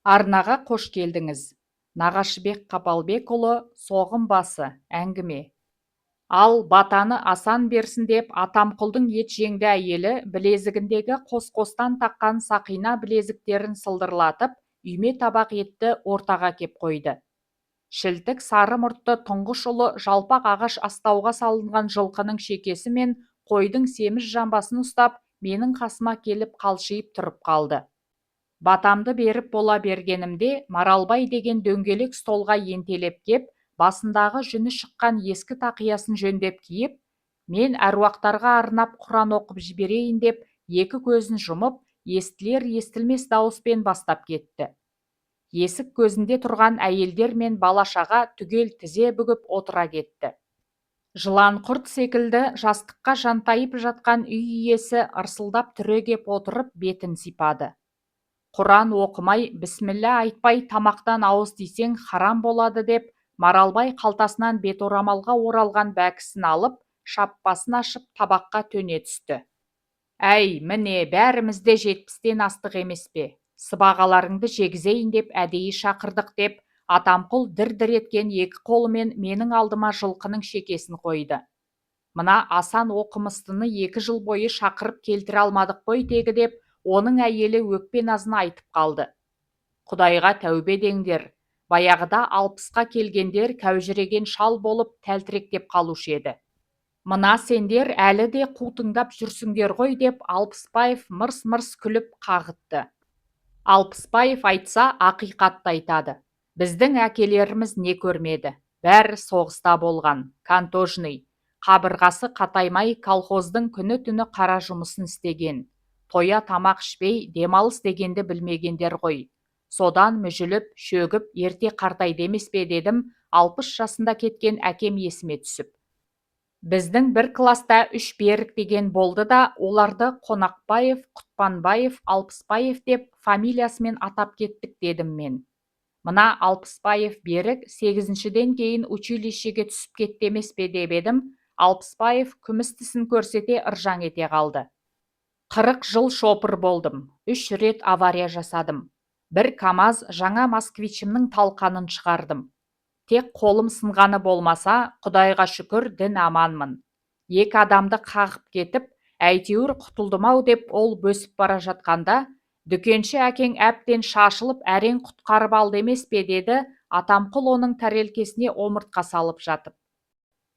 Арнаға қош келдіңіз! Нағашыбек Қапалбекұлы «Соғым басы» әңгіме. Ал, батаны Асан берсін, деп Атамқұлдың етжеңді әйелі білезігіндегі қос-қостан таққан сақина білезіктерін сылдырлатып, үйме табақ етті ортаға кеп қойды. Шілтік сары мұртты тұңғыш ұлы жалпақ ағаш астауға салынған жылқының шекесі мен қойдың семіз жамбасын ұстап, менің қасыма келіп қалшиып тұрып қалды. Батамды беріп бола бергенімде Маралбай деген дөңгелек столға ентелеп кеп, басындағы жүні шыққан ескі тақиясын жөндеп киіп, мен әруақтарға арнап құран оқып жіберейін деп, екі көзін жұмып, естілер-естілмес дауыспен бастап кетті. Есік көзінде тұрған әйелдер мен бала-шаға түгел тізе бүгіп отыра кетті. Жыланқұрт секілді жастыққа жантайып жатқан үй иесі ырсылдап түрегеп отырып бетін сипады. Құран оқымай, бісміллә айтпай тамақтан ауыз тисең, харам болады, деп Маралбай қалтасынан беторамалға оралған бәкісін алып, шаппасын ашып, табаққа төне түсті. Әй, міне, бәріміз де 70-тен астық емес пе? Сыбағаларыңды жегізейін деп әдейі шақырдық, деп Атамқұл дір-дір еткен екі қолымен менің алдыма жылқының шекесін қойды. Мына Асан оқымыстыны 2 жыл бойы шақырып келтіре алмадық қой тегі, деп оның әйелі өкпе-назын айтып қалды. Құдайға тәубе деңдер, баяғыда 60-қа келгендер кәужіреген шал болып тәлтіректеп қалушы еді. Мына сендер әлі де қутыңдап жүрсіңдер ғой, деп Алпысбаев мырс-мырс күліп қағытты. Алпысбаев айтса, ақиқатты айтады. Біздің әкелеріміз не көрмеді? Бәрі соғыста болған, контоженный, қабырғасы қатаймай колхоздың күні-түні қара жұмысын істеген, тоя тамақ ішпей, демалыс дегенді білмегендер ғой. Содан мүжіліп, шөгіп, ерте қартайды емес пе, дедім 60 жасында кеткен әкем есіме түсіп. Біздің бір класта үш Берік деген болды да, оларды Қонақбаев, Құтпанбаев, Алпысбаев деп фамилиясымен атап кеттік, дедім мен. Мына Алпысбаев Берік сегізіншіден кейін училищеге түсіп кетті емес пе, деп едім, Алпысбаев күміс тісін көрсете ыржаң ете қалды. 40 жыл шопыр болдым, үш рет авария жасадым, бір КамАЗ, жаңа «Москвичімнің» талқанын шығардым. Тек қолым сынғаны болмаса, құдайға шүкір, дін аманмын. Екі адамды қағып кетіп, әйтеуір құтылдым-ау, деп ол бөсіп бара жатқанда, дүкенші әкең әбден шашылып әрең құтқарып алды емес пе, деді Атамқұл оның тәрелкесіне омыртқа салып жатып.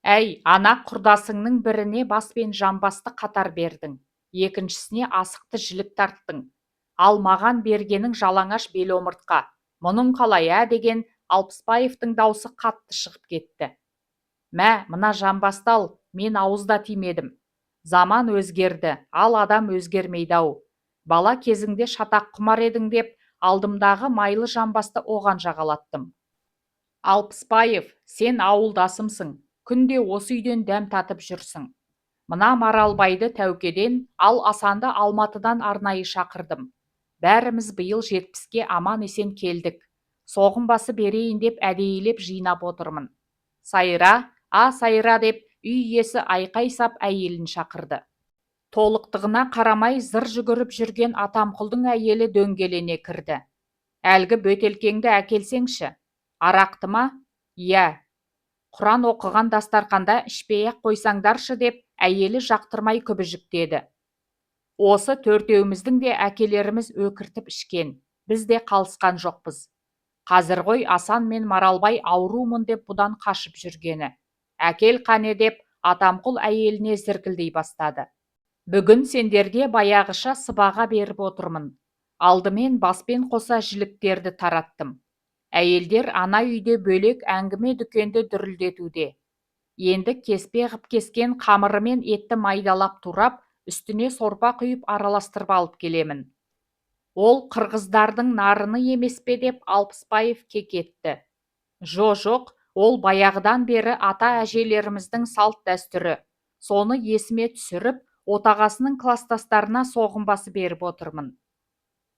Әй, ана құрдасыңның біріне бас пен жамбасты қатар бердің, екіншісіне асықты жілік тарттың, ал маған бергенің жалаңаш беломыртқа, мұның қалай, ә, деген Алпысбаевтың даусы қатты шығып кетті. Мә, мына жамбасты ал, мен ауыз да тимедім. Заман өзгерді, ал адам өзгермейді-ау. Бала кезіңде шатақ құмар едің, деп алдымдағы майлы жамбасты оған жағалаттым. Алпысбаев, сен ауылдасымсың, күнде осы үйден дәм татып жүрсің. Мына Маралбайды Тәукеден, ал Асанды Алматыдан арнайы шақырдым. Бәріміз биыл 70-ке аман-есен келдік. Соғым басы берейін деп әдейілеп жинап отырмын. Сайра, а, Сайра, деп үй иесі айқай сап әйелін шақырды. Толықтығына қарамай зыр жүгіріп жүрген Атамқұлдың әйелі дөңгелене кірді. Әлгі бөтелкеңді әкелсеңші. Арақты ма? Иә. Құран оқыған дастарқанда ішпей-ақ қойсаңдаршы, деп әйелі жақтырмай күбіжіктеді. Осы төртеуміздің де әкелеріміз өкіртіп ішкен, біз де қалысқан жоқпыз. Қазір ғой Асан мен Маралбай аурумын деп бұдан қашып жүргені. Әкел қане, деп Атамқұл әйеліне зіркілдей бастады. Бүгін сендерге баяғыша сыбаға беріп отырмын. Алдымен баспен қоса жіліктерді тараттым. Әйелдер ана үйде бөлек әңгіме-дүкенді дүрілдетуде. Енді кеспе ғып кескен қамырымен етті майдалап турап, үстіне сорпа құйып араластырып алып келемін. Ол қырғыздардың нарыны емес пе, деп Алпысбаев кекетті. Жо-жоқ, ол баяғыдан бері ата-әжелеріміздің салт-дәстүрі. Соны есіме түсіріп, отағасының кластастарына соғым басы беріп отырмын.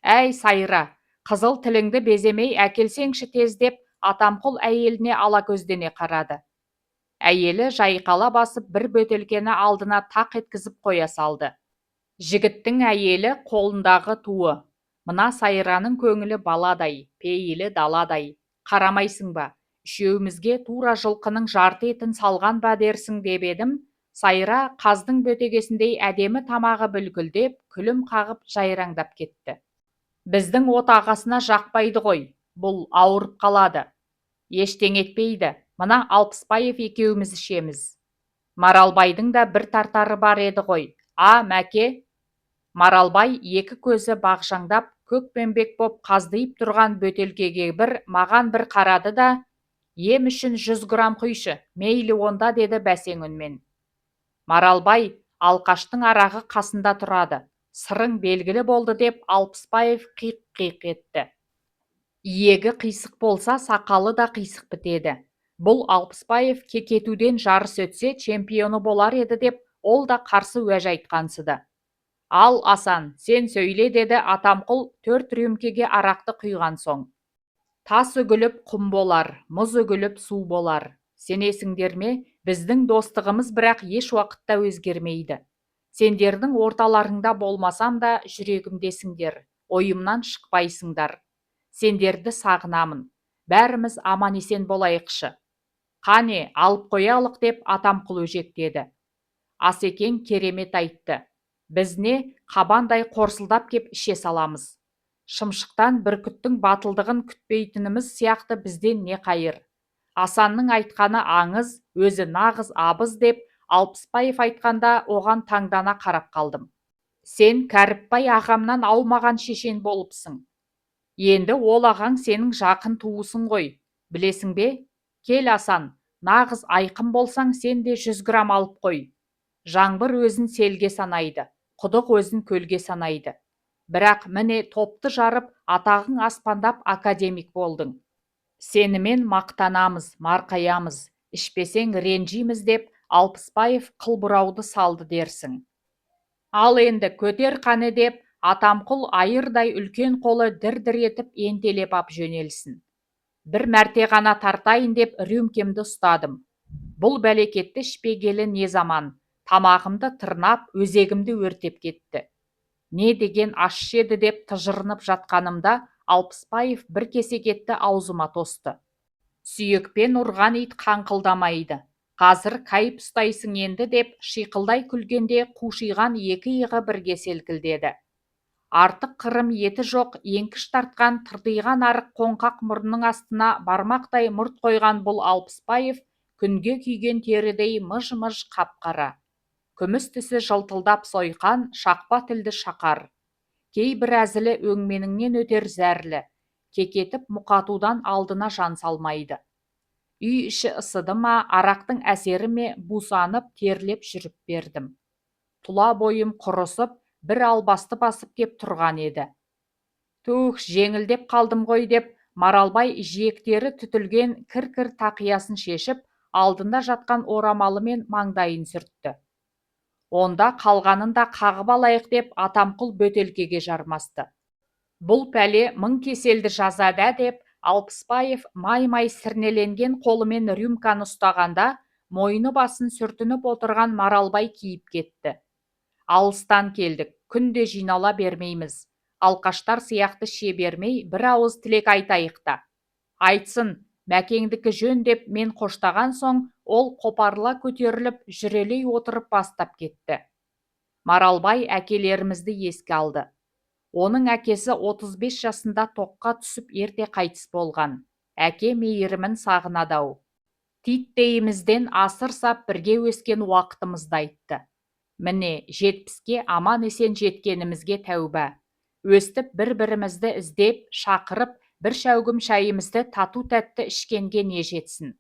Әй, Сайра, қызыл тіліңді беземей әкелсеңші тез, деп Атамқұл әйеліне алакөздене қарады. Әйелі жайқала басып бір бөтелкені алдына тақ еткізіп қоя салды. Жігіттің әйелі қолындағы туы. Мына Сайраның көңілі баладай, пейілі даладай, қарамайсың ба, үшеумізге тура жылқының жарты етін салған ба дерсің деп едім, Сайра қаздың бөтегесіндей әдемі тамағы бүлкілдеп, күлім қағып жайраңдап кетті. Біздің отағасына жақпайды ғой, бұл ауырып қалады. Ештеңе етпейді, мына Алпысбаев екеуміз ішеміз. Маралбайдың да бір тартары бар еді ғой, а, Мәке? Маралбай екі көзі бағжаңдап, көкпеңбек боп қаздиып тұрған бөтелкеге бір, маған бір қарады да: «Ем үшін 100 грамм құйшы, мейлі онда», – деді бәсең үнмен. Маралбай, алқаштың арағы қасында тұрады, сырың белгілі болды, деп Алпысбаев қиқ-қиқ етті. Иегі қисық болса, сақалы да қисық бітеді. Бұл Алпысбаев кекетуден жарыс өтсе, чемпионы болар еді, деп ол да қарсы уәж айтқансыды. Ал, Асан, сен сөйле, деді Атамқұл төрт рюмкеге арақты құйған соң. Тас үгіліп құм болар, мұз үгіліп су болар. Сенесіңдер ме, біздің достығымыз бірақ еш уақытта өзгермейді. Сендердің орталарыңда болмасам да, жүрегімдесіңдер, ойымнан шықпайсыңдар. Сендерді сағынамын. Бәріміз аман-есен болайықшы. Қане, алып қоялық, деп Атамқұл өжектеді. Асекең керемет айтты. Біз не, қабандай қорсылдап кеп іше саламыз. Шымшықтан бүркіттің батылдығын күтпейтініміз сияқты бізден не қайыр? Асанның айтқаны аңыз, өзі нағыз абыз, деп Алпысбаев айтқанда, оған таңдана қарап қалдым. Сен Кәріпбай ағамнан аумаған шешен болыпсың. Енді ол ағаң сенің жақын туысың ғой, білесің бе? Кел, Асан, нағыз айқын болсаң, сен де 100 грамм алып қой. Жаңбыр өзін селге санайды, құдық өзін көлге санайды. Бірақ, міне, топты жарып, атағың аспандап, академик болдың. Сенімен мақтанамыз, марқаямыз, ішпесең ренжиміз, деп Алпысбаев қыл бұрауды салды дерсің. Ал енді көтер қане, деп Атамқұл айырдай үлкен қолы дір-дір етіп ентелеп ап жөнелсін. Бір мәрте ғана тартайын деп рюмкемді ұстадым. Бұл бәлекетті ішпегелі не заман, тамағымды тырнап, өзегімді өртеп кетті. Не деген ащы еді деп тыжырынып жатқанымда Алпысбаев бір кесек етті аузыма тосты. Сүйекпен ұрған ит қаңқылдамайды, қазір кайп ұстайсың енді, деп шиқылдай күлгенде қушиған екі иығы бірге селкілдеді. Артық қырым еті жоқ, еңкіш тартқан тыртиған арық қоңқақ мұрнының астына бармақтай мұрт қойған бұл Алпысбаев күнге күйген терідей мыж-мыж қап-қара. Күміс тісі жылтылдап сойқан, шақпа тілді шақар. Кейбір әзілі өңменіңнен өтер зәрлі, кекетіп мұқатудан алдына жан салмайды. Үй іші ысыды ма, арақтың әсері ме, бусанып, терлеп жүріп бердім. Тұла бойым құрысып, бір албасты басып кеп тұрған еді. Түһ, жеңілдеп қалдым ғой, деп Маралбай жиектері түтілген кір-кір тақиясын шешіп, алдында жатқан орамалымен маңдайын сүртті. Онда қалғанын да қағып алайық, деп Атамқұл бөтелкеге жармасты. Бұл пәле мың кеселді жазады, ә, деп Алпысбаев май-май сірнеленген қолымен рюмканы ұстағанда, мойны басын сүртініп отырған Маралбай киіп кетті. Алыстан келдік, күнде жинала бермейміз. Алқаштар сияқты іше бермей, бір ауыз тілек айтайық та. Айтсын, Мәкеңдікі жөн, деп мен қоштаған соң, ол қопарыла көтеріліп, жүрелей отырып бастап кетті. Маралбай әкелерімізді еске алды. Оның әкесі 35 жасында тоққа түсіп ерте қайтыс болған. Әке мейірімін сағынады-ау. Титтейімізден асыр сап бірге өскен уақытымызды айтты. Міне, 70-ке аман-есен жеткенімізге тәуба. Өстіп бір-бірімізді іздеп, шақырып, бір шәугім шайымызды тату-тәтті ішкенге не жетсін.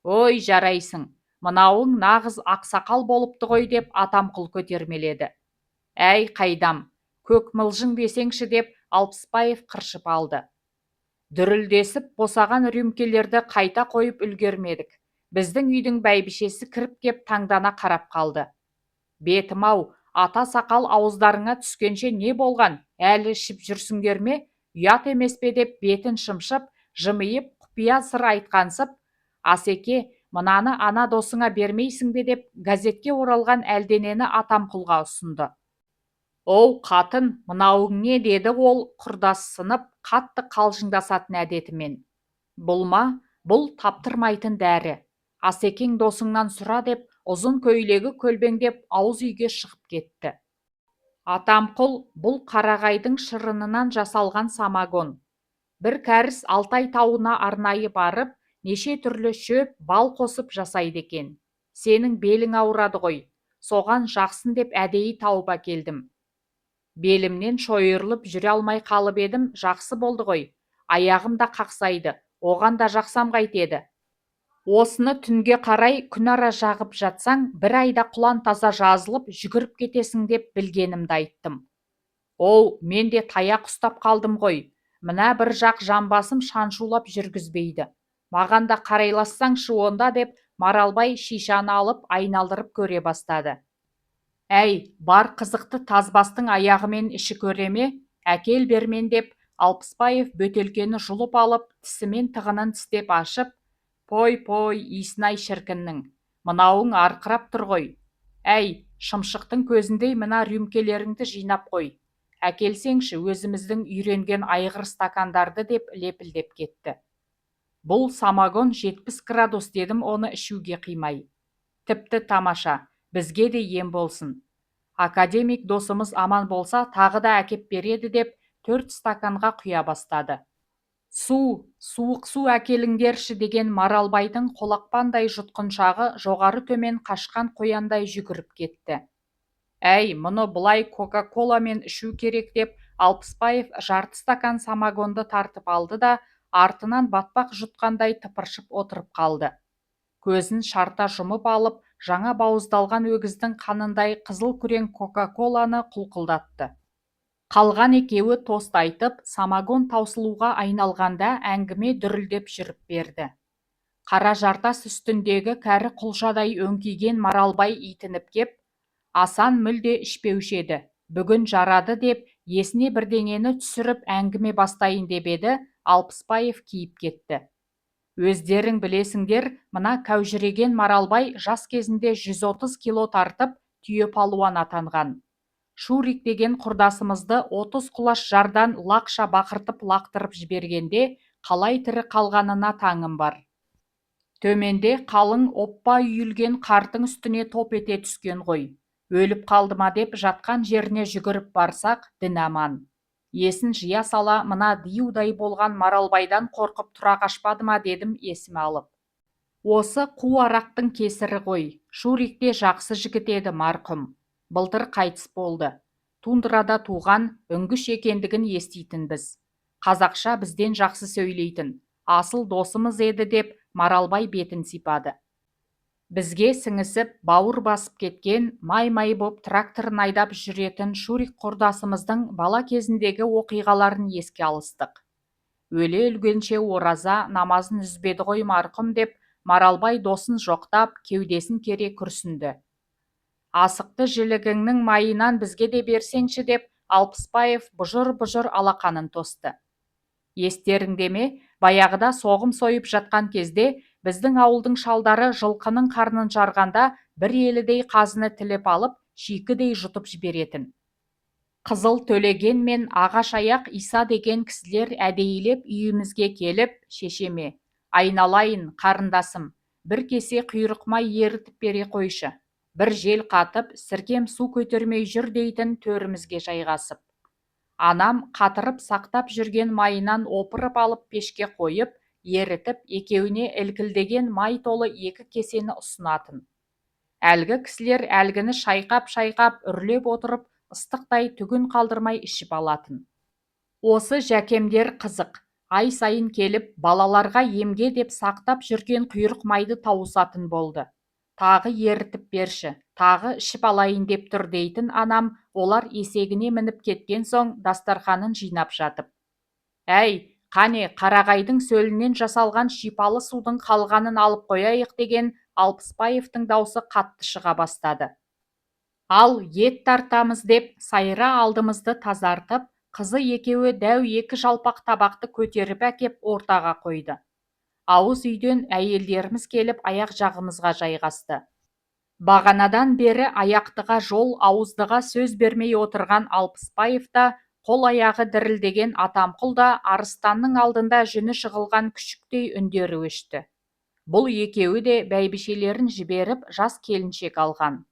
Ой, жарайсың, мынауың нағыз ақсақал болыпты ғой, деп Атамқұл көтермеледі. Әй, қайдам, көк мылжың десеңші, деп Алпысбаев қыршып алды. Дүрілдесіп босаған рюмкелерді қайта қойып үлгермедік, біздің үйдің бәйбішесі кіріп кеп таңдана қарап қалды. Бетім-ау, ата сақал ауыздарыңа түскенше не болған, әлі ішіп жүрсіңдер ме, ұят емес пе, деп бетін шымшып, жымиып құпия сыр айтқансып, Асеке, мынаны ана досыңа бермейсің бе, деп газетке оралған әлденені Атамқұлға ұсынды. Оу, қатын, мынауың не? Деді ол құрдассынып, қатты қалжыңдасатын әдетімен. Бұл ма? Бұл таптырмайтын дәрі. Асекең досыңнан сұра, деп ұзын көйлегі көлбеңдеп ауыз үйге шығып кетті. Атамқұл, бұл қарағайдың шырынынан жасалған самогон. Бір кәріс Алтай тауына арнайы барып, неше түрлі шөп, бал қосып жасайды екен. Сенің белің ауырады ғой, соған жақсын деп әдейі тауып әкелдім. Белімнен шойырылып жүре алмай қалып едім, жақсы болды ғой. Аяғым да қақсайды, оған да жақсам қайтеді. Осыны түнге қарай күнара жағып жатсаң, бір айда құлан таза жазылып, жүгіріп кетесің, деп білгенімді айттым. Оу, мен де таяқ ұстап қалдым ғой. Мына бір жақ жамбасым шаншулап жүргізбейді. Маған да қарайлассаңшы онда, деп Маралбай шишаны алып айналдырып көре бастады. Әй, бар қызықты тазбастың аяғы мен іші көре ме? Әкел бермен, деп Алпысбаев бөтелкені жұлып алып, тісімен тығынын тістеп ашып: Пой, пой, иісін-ай шіркіннің! Мынауың арқырап тұр ғой. Әй, шымшықтың көзіндей мына рюмкелеріңді жинап қой. Әкелсеңші өзіміздің үйренген айғыр стакандарды, деп лепілдеп кетті. Бұл самогон 70 градус, дедім оны ішуге қимай. Тіпті тамаша, бізге де ем болсын. Академик досымыз аман болса, тағы да әкеп береді, деп төрт стаканға құя бастады. Су, суық су әкеліңдерші, деген Маралбайдың қолақпандай жұтқыншағы жоғары төмен қашқан қояндай жүгіріп кетті. Әй, мұны былай кока-коламен ішу керек, деп Алпысбаев жарты стакан самогонды тартып алды да, артынан батпақ жұтқандай тыпыршып отырып қалды. Көзін шарта жұмып алып, жаңа бауыздалған өгіздің қанындай қызыл күрең кока-коланы құлқылдатты. Қалған екеуі тост айтып, самогон таусылуға айналғанда әңгіме дүрілдеп жүріп берді. Қара жартас үстіндегі кәрі құлжадай өңкиген Маралбай итініп кеп: Асан мүлде ішпеуші еді, бүгін жарады, деп есіне бірдеңені түсіріп әңгіме бастайын деп еді, Алпысбаев киіп кетті. Өздерің білесіңдер, мына кәужіреген Маралбай жас кезінде 130 кило тартып, түйе палуан атанған. Шурик деген құрдасымызды 30 құлаш жардан лақша бақыртып лақтырып жібергенде қалай тірі қалғанына таңым бар. Төменде қалың оппа үйілген қардың үстіне топ ете түскен ғой. Өліп қалды ма деп жатқан жеріне жүгіріп барсақ, дін аман. Есін жия сала мына диюдай болған Маралбайдан қорқып тұра қашпады ма, дедім есіме алып. Осы қу арақтың кесірі ғой. Шурик те жақсы жігіт еді, марқұм. Былтыр қайтыс болды. Тундрада туған, үңгіш екендігін еститінбіз. Қазақша бізден жақсы сөйлейтін. Асыл досымыз еді, деп Маралбай бетін сипады. Бізге сіңісіп, бауыр басып кеткен, май-май боп тракторын айдап жүретін Шурик құрдасымыздың бала кезіндегі оқиғаларын еске алыстық. Өле-өлгенше ораза, намазын үзбеді ғой марқұм, деп Маралбай досын жоқтап, кеудесін кере күрсінді. Асықты жілігіңнің майынан бізге де берсеңші, деп Алпысбаев бұжыр-бұжыр алақанын тосты. Естеріңде ме, баяғыда соғым сойып жатқан кезде біздің ауылдың шалдары жылқының қарнын жарғанда бір елідей қазыны тіліп алып, шикідей жұтып жіберетін. Қызыл Төлеген мен Ағаш аяқ Иса деген кісілер әдейілеп үйімізге келіп, шешеме: Айналайын, қарындасым, бір кесе құйрық май ерітіп бере қойшы, бір жел қатып, сіркем су көтермей жүр, дейтін төрімізге жайғасып. Анам қатырып сақтап жүрген майынан опырып алып пешке қойып, ерітіп, екеуіне ілкілдеген май толы екі кесені ұсынатын. Әлгі кісілер әлгіні шайқап-шайқап, үрлеп отырып, ыстықтай түгін қалдырмай ішіп алатын. Осы жәкемдер қызық, ай сайын келіп, балаларға емге деп сақтап жүрген құйрық майды тауысатын болды. Тағы ерітіп берші, тағы ішіп алайын деп тұр, дейтін анам олар есегіне мініп кеткен соң дастарқанын жинап жатып. Әй, қане, қарағайдың сөлінен жасалған шипалы судың қалғанын алып қояйық, деген Алпысбаевтың даусы қатты шыға бастады. Ал, ет тартамыз, деп Сайра алдымызды тазартып, қызы екеуі дәу екі жалпақ табақты көтеріп әкеп ортаға қойды. Ауыз үйден әйелдеріміз келіп аяқ жағымызға жайғасты. Бағанадан бері аяқтыға жол, ауыздыға сөз бермей отырған Алпысбаев та, қол-аяғы дірілдеген Атамқұл да арыстанның алдында жүні жығылған күшіктей үндері өшті. Бұл екеуі де бәйбішелерін жіберіп жас келіншек алған.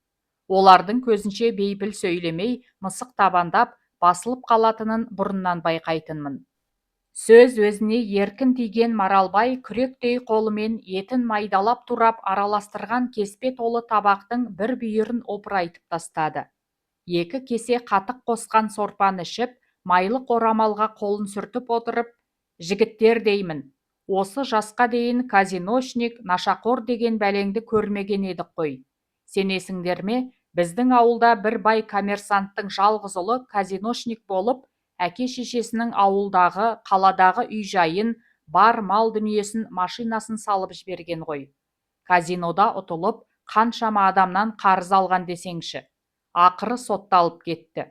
Олардың көзінше бейпіл сөйлемей, мысық табандап, басылып қалатынын бұрыннан байқайтынмын. Сөз өзіне еркін тиген Маралбай күректей қолымен етін майдалап турап араластырған кеспе толы табақтың бір бүйірін опырайтып тастады. Екі кесе қатық қосқан сорпаны ішіп, майлық орамалға қолын сүртіп отырып, «Жігіттер деймін, осы жасқа дейін казиношник, нашақор деген бәлеңді көрмеген едік қой. Сенесіңдер ме, біздің ауылда бір бай коммерсанттың жалғыз ұлы казиношник болып, әке-шешесінің ауылдағы, қаладағы үй-жайын, бар мал-дүниесін, машинасын салып жіберген ғой. Казинода ұтылып, қаншама адамнан қарыз алған десеңші. Ақыры сотталып кетті».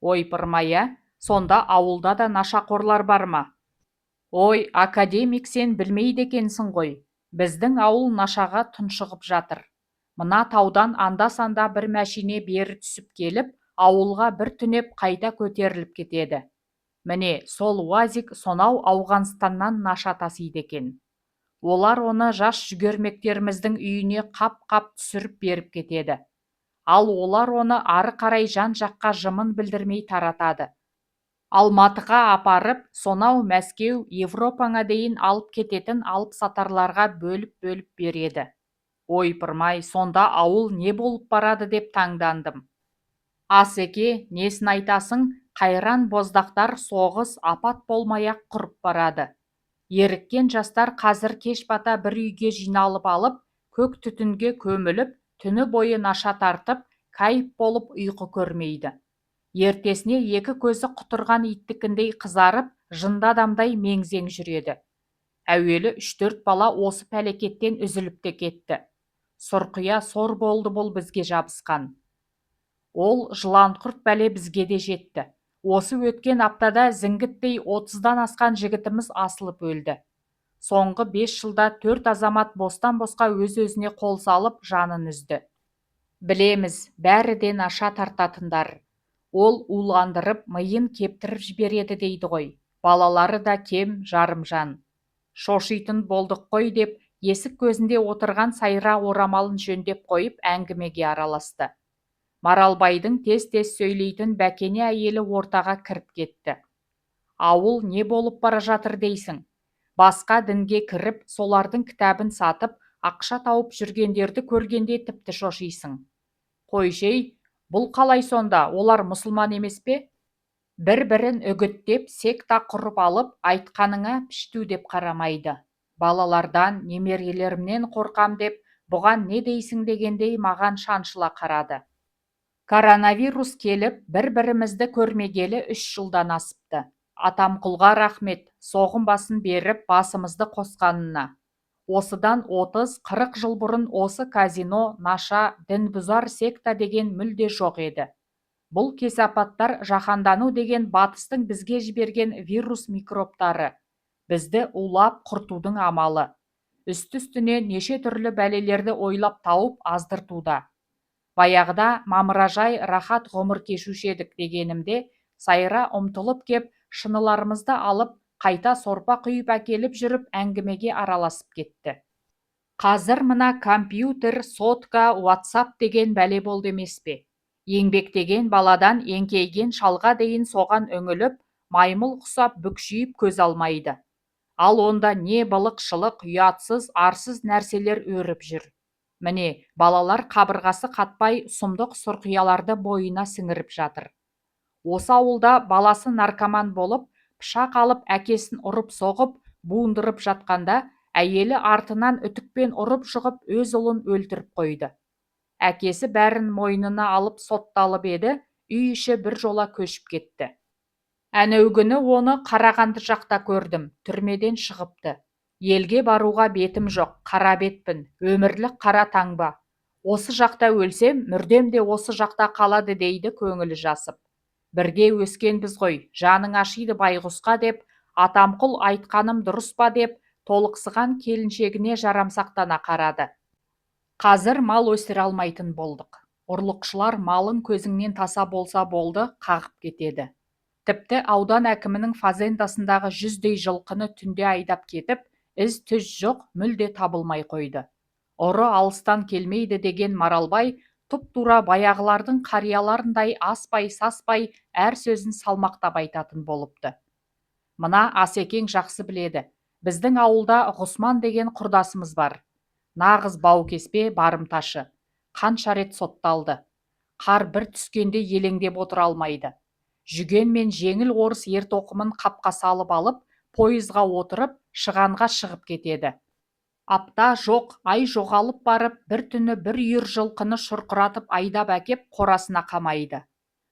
«Ойпырмай, ә, сонда ауылда да нашақорлар бар ма?» «Ой, академик, сен білмейді екенсің ғой. Біздің ауыл нашаға тұншығып жатыр. Мына таудан анда-санда бір мәшине бері түсіп келіп, ауылға бір түнеп, қайта көтеріліп кетеді. Міне, сол уазик сонау Ауғанстаннан наша тасиды екен. Олар оны жас жүгермектеріміздің үйіне қап-қап түсіріп беріп кетеді. Ал олар оны ары қарай жан-жаққа жымын білдірмей таратады. Алматыға апарып, сонау Мәскеу, Европаңа дейін алып кететін алыпсатарларға бөліп-бөліп береді». «Ойпырмай, сонда ауыл не болып барады?» деп таңдандым. «Асеке, несін айтасың, қайран боздақтар соғыс, апат болмай-ақ құрып барады. Еріккен жастар қазір кеш бата бір үйге жиналып алып, көк түтінге көміліп, түні бойы наша тартып, кайып болып ұйқы көрмейді. Ертесіне екі көзі құтырған иттікіндей қызарып, жынды адамдай мең-зең жүреді. Әуелі үш-төрт бала осы пәлекеттен үзіліп те кетті. Сұрқия сор болды бұл бізге жабысқан. Ол жыланқұрт бәле бізге де жетті. Осы өткен аптада зіңгіттей 30-дан асқан жігітіміз асылып өлді. Соңғы 5 жылда төрт азамат бостан-босқа өз-өзіне қол салып, жанын үзді. Білеміз, бәрі де наша тартатындар. Ол уландырып, миын кептіріп жібереді дейді ғой. Балалары да кем жарымжан. Шошитын болдық қой», – деп, есік көзінде отырған Сайра орамалын жөндеп қойып, әңгімеге араласты. Маралбайдың тез-тез сөйлейтін Бәкене әйелі ортаға кіріп кетті. «Ауыл не болып бара жатыр дейсің? Басқа дінге кіріп, солардың кітабын сатып, ақша тауып жүргендерді көргенде тіпті шошисың». «Қойшы-ей, бұл қалай сонда, олар мұсылман емес пе?» «Бір-бірін үгіттеп, секта құрып алып, айтқаныңа пішту деп қарамайды. Балалардан, немерелерімнен қорқам», – деп, бұған не дейсің дегендей маған шаншыла қарады. «Коронавирус келіп, бір-бірімізді көрмегелі 3 жылдан асыпты. Атамқұлға рахмет, соғым басын беріп, басымызды қосқанына. Осыдан 30-40 жыл бұрын осы казино, наша, дінбұзар секта деген мүлде жоқ еді. Бұл кесапаттар жаһандану деген батыстың бізге жіберген вирус-микробтары, бізді улап құртудың амалы. Үсті-үстіне неше түрлі бәлелерді ойлап тауып аздыртуда. Баяғыда мамыражай рахат ғұмыр кешуші едік», – дегенімде, Сайра ұмтылып кеп, шыныларымызды алып, қайта сорпа құйып әкеліп жүріп әңгімеге араласып кетті. «Қазір мына компьютер, сотка, уатсап деген бәле болды емес пе? Еңбектеген баладан еңкейген шалға дейін соған үңіліп, маймыл құсап бүкшиіп көз алмайды. Ал онда не былық-шылық, ұятсыз, арсыз нәрселер өріп жүр. Міне, балалар қабырғасы қатпай, сұмдық сұрқияларды бойына сіңіріп жатыр. Осы ауылда баласы наркоман болып, пышақ алып әкесін ұрып-соғып, буындырып жатқанда, әйелі артынан үтікпен ұрып-жығып өз ұлын өлтіріп қойды. Әкесі бәрін мойнына алып сотталып еді, үй іші біржола көшіп кетті. Әнеугүні оны Қарағанды жақта көрдім, түрмеден шығыпты. Елге баруға бетім жоқ, қара бетпін, өмірлік қара таңба. Осы жақта өлсем, мүрдем де осы жақта қалады дейді көңілі жасып. Бірге өскенбіз ғой, жаның ашиды байғұсқа», – деп, Атамқұл айтқаным дұрыс па деп, толықсыған келіншегіне жарамсақтана қарады. Қазір мал өсіре алмайтын болдық. Ұрлықшылар малың көзіңнен таса болса болды, қағып кетеді. Тіпті аудан әкімінің фазендасындағы 100-дей жылқыны түнде айдап кетіп, із-түз жоқ, мүлде табылмай қойды. Ұры алыстан келмейді деген Маралбай тұп-тура баяғылардың қарияларындай аспай-саспай, әр сөзін салмақтап айтатын болыпты. Мына Асекең жақсы біледі. Біздің ауылда Ғұсман деген құрдасымыз бар. Нағыз баукеспе барымташы. Қанша рет сотталды. Қар бір түскенде елеңдеп отыра алмайды. Жүген мен жеңіл орыс ер-тоқымын қапқа салып алып, пойызға отырып, Шығанға шығып кетеді. Апта жоқ, ай жоғалып барып, бір түні бір үйір жылқыны шұрқыратып айдап әкеп қорасына қамайды.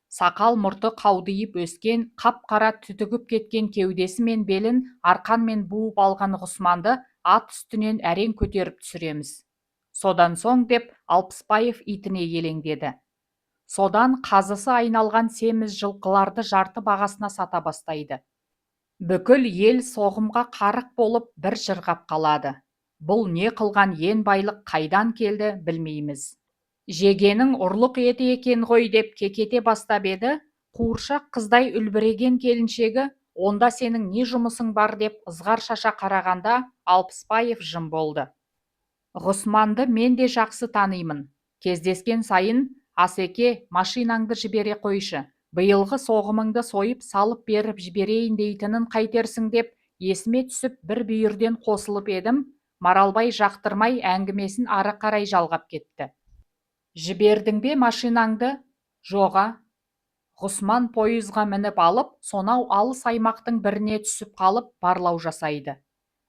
Сақал-мұрты қаудиып өскен, қап-қара түтігіп кеткен кеудесі мен белін арқанмен буып алған Ғұсманды ат үстінен әрең көтеріп түсіреміз. Содан соң, деп Алпысбаев итіне елеңдеді. Содан қазысы айналған семіз жылқыларды жарты бағасына сата бастайды. Бүкіл ел соғымға қарық болып бір жырғап қалады. Бұл не қылған ен байлық, қайдан келді, білмейміз. Жегенің ұрлық еті екен ғой деп кекете бастап еді, қуыршақ қыздай үлбіреген келіншегі онда сенің не жұмысың бар деп ызғар шаша қарағанда Алпысбаев жым болды. Ғұсманды мен де жақсы танимын. Кездескен сайын Асеке, машинаңды жібере қойшы, биылғы соғымыңды сойып салып беріп жіберейін дейтінін қайтерсің деп есіме түсіп бір бүйірден қосылып едім, Маралбай жақтырмай әңгімесін ары қарай жалғап кетті. Жібердің бе машинаңды? Жоға. Ғұсман пойызға мініп алып, сонау алыс аймақтың біріне түсіп қалып, барлау жасайды.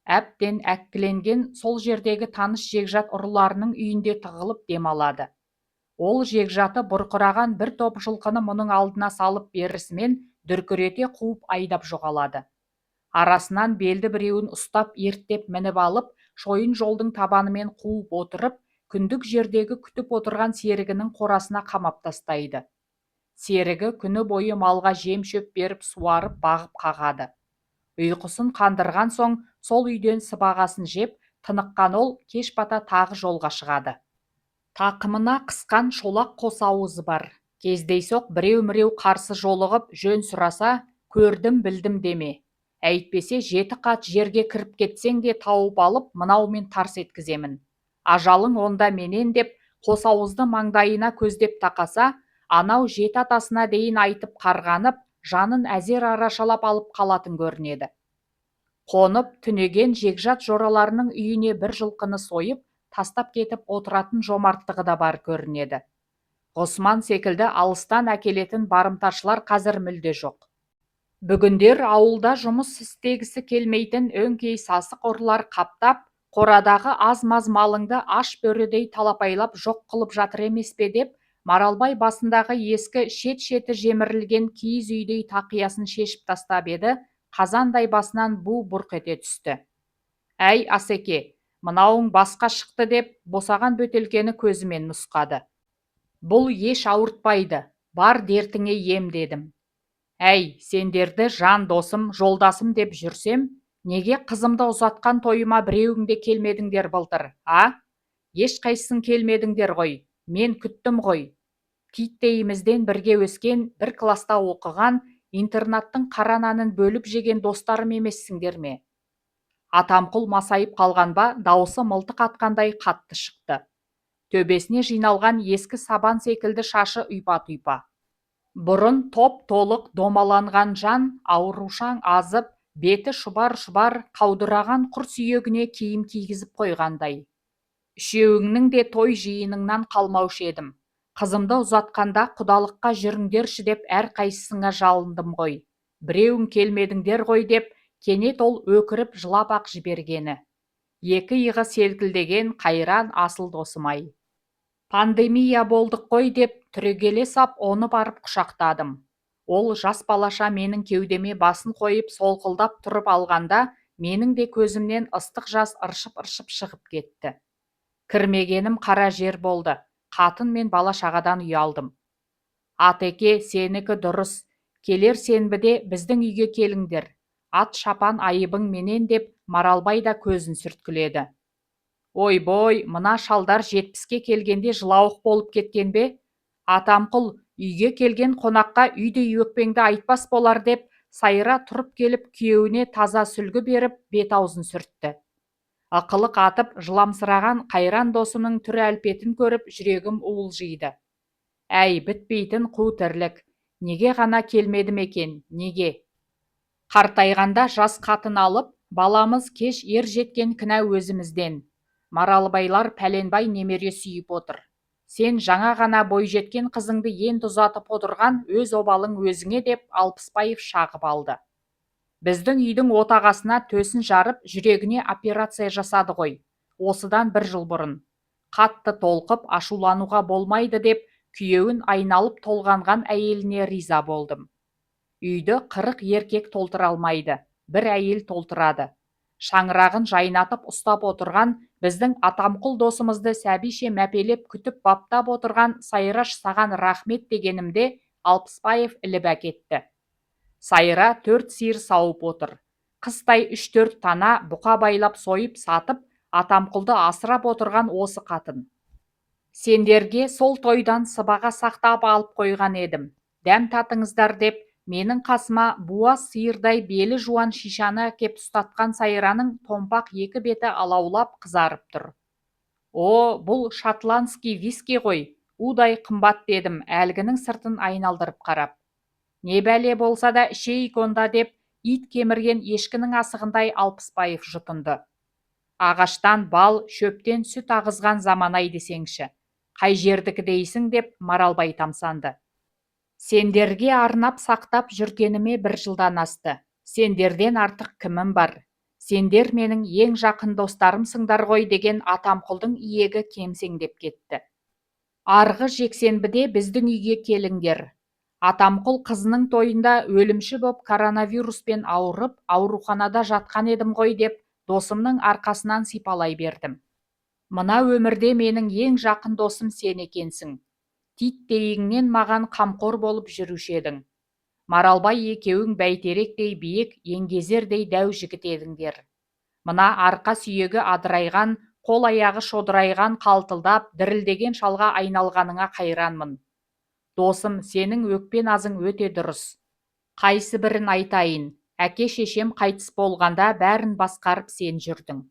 Әбден әккіленген сол жердегі таныс жекжат ұрыларының үйінде тығылып дем алады. Ол жекжаты бұрқыраған бір топ жылқыны мұның алдына салып берісімен дүркірете қуып айдап жоғалады. Арасынан белді біреуін ұстап ерттеп мініп алып, шойын жолдың табанымен қуып отырып, күндік жердегі күтіп отырған серігінің қорасына қамап тастайды. Серігі күні бойы малға жем-шөп беріп суарып бағып қағады. Ұйқысын қандырған соң сол үйден сыбағасын жеп, тыныққан ол кеш бата тағы жолға шығады. Тақымына қысқан шолақ қосауызы бар. Кездейсоқ біреу-міреу қарсы жолығып, жөн сұраса, көрдім-білдім деме. Әйтпесе жеті қат жерге кіріп кетсең де тауып алып, мынаумен тарс еткіземін. Ажалың онда менен деп қосауызды маңдайына көздеп тақаса, анау жеті атасына дейін айтып қарғанып, жанын әзер арашалап алып қалатын көрінеді. Қонып, түнеген жекжат жораларының үйіне бір жылқыны сойып, тастап кетіп отыратын жомарттығы да бар көрінеді. Ғұсман секілді алыстан әкелетін барымташылар қазір мүлде жоқ. Бүгіндер ауылда жұмыс істегісі келмейтін өңкей сасық ұрылар қаптап, қорадағы аз-маз малыңды аш бөрідей талапайлап жоқ қылып жатыр емес пе деп Маралбай басындағы ескі шет-шеті жемірілген киіз үйдей тақиясын шешіп тастап еді, қазандай басынан бу бұрқ ете түсті. Әй, Асеке, мынауың басқа шықты деп босаған бөтелкені көзімен нұсқады. Бұл еш ауыртпайды, бар дертіңе ем дедім. Әй, сендерді жан досым, жолдасым деп жүрсем, неге қызымды ұзатқан тойыма біреуің де келмедіңдер былтыр, а? Ешқайсың келмедіңдер ғой, мен күттім ғой. Титтейімізден бірге өскен, бір класта оқыған, интернаттың қара нанын бөліп жеген достарым емессіңдер ме? Атамқұл масайып қалған ба, даусы мылтық атқандай қатты шықты. Төбесіне жиналған ескі сабан секілді шашы ұйпа-тұйпа. Бұрын топ-толық домаланған жан аурушаң азып, беті шұбар-шұбар, қаудыраған құр сүйегіне киім кигізіп қойғандай. Үшеуіңнің де той-жиыныңнан қалмаушы едім. Қызымды ұзатқанда құдалыққа жүріңдерші деп әрқайсысыңа жалындым ғой. Біреуің келмедіңдер ғой деп, кенет ол өкіріп жылап-ақ жібергені. Екі иығы селкілдеген қайран асыл досым-ай. Пандемия болдық қой деп түрегеле сап оны барып құшақтадым. Ол жас балаша менің кеудеме басын қойып солқылдап тұрып алғанда менің де көзімнен ыстық жас ыршып-ыршып шығып кетті. Кірмегенім қара жер болды, қатын мен бала-шағадан ұялдым. Атеке, сенікі дұрыс, келер сенбіде біздің үйге келіңдер, ат шапан айыбың менен деп Маралбай да көзін сүрткіледі. Ойбой, мына шалдар 70-ке келгенде жылауық болып кеткен бе? Атамқұл, үйге келген қонаққа үйдей өкпеңді айтпас болар, деп Сайра тұрып келіп күйеуіне таза сүлгі беріп, бет-аузын сүртті. Ықылық атып жыламсыраған қайран досымның түр-әлпетін көріп жүрегім уылжиды. Әй, бітпейтін қу тірлік, неге ғана келмедім екен, неге? Қартайғанда жас қатын алып, баламыз кеш ер жеткен кінә өзімізден. Маралбайлар пәленбай немере сүйіп отыр. Сен жаңа ғана бойжеткен қызыңды енді ұзатып отырған өз обалың өзіңе, деп Алпысбаев шағып алды. Біздің үйдің отағасына төсін жарып, жүрегіне операция жасады ғой, осыдан бір жыл бұрын. Қатты толқып, ашулануға болмайды, деп күйеуін айналып толғанған әйеліне риза болдым. Үйді 40 еркек толтыра алмайды, бір әйел толтырады. Шаңырағын жайнатып ұстап отырған біздің Атамқұл досымызды сәбише мәпелеп күтіп-баптап отырған Сайраш, саған рахмет, дегенімде Алпысбаев іліп әкетті. Сайра төрт сиыр сауып отыр. Қыстай үш-төрт тана бұқа байлап сойып сатып, Атамқұлды асырап отырған осы қатын. Сендерге сол тойдан сыбаға сақтап алып қойған едім, дәм татыңыздар, деп менің қасыма буаз сиырдай белі жуан шишаны әкеп ұстатқан Сайраның томпақ екі беті алаулап қызарып тұр. О, бұл шотландский виски ғой, удай қымбат, дедім әлгінің сыртын айналдырып қарап. Не бәле болса да ішейік онда, деп ит кемірген ешкінің асығындай Алпысбаев жұтынды. Ағаштан бал, шөптен сүт ағызған заман-ай десеңші. Қай жердікі дейсің, деп Маралбай тамсанды. Сендерге арнап сақтап жүргеніме бір жылдан асты. Сендерден артық кімім бар? Сендер менің ең жақын достарымсыңдар ғой, деген Атамқұлдың иегі кемсеңдеп кетті. Арғы жексенбіде біздің үйге келіңдер. Атамқұл қызының тойында өлімші боп коронавируспен ауырып, ауруханада жатқан едім ғой, деп досымның арқасынан сипалай бердім. Мына өмірде менің ең жақын досым сен екенсің. Титтейіңнен маған қамқор болып жүруші едің. Маралбай екеуің бәйтеректей биік, еңгезердей дәу жігіт едіңдер. Мына арқа сүйегі адырайған, қол-аяғы шодырайған, қалтылдап, дірілдеген шалға айналғаныңа қайранмын. Досым, сенің өкпе-назың өте дұрыс. Қайсы бірін айтайын, әке-шешем қайтыс болғанда бәрін басқарып сен жүрдің.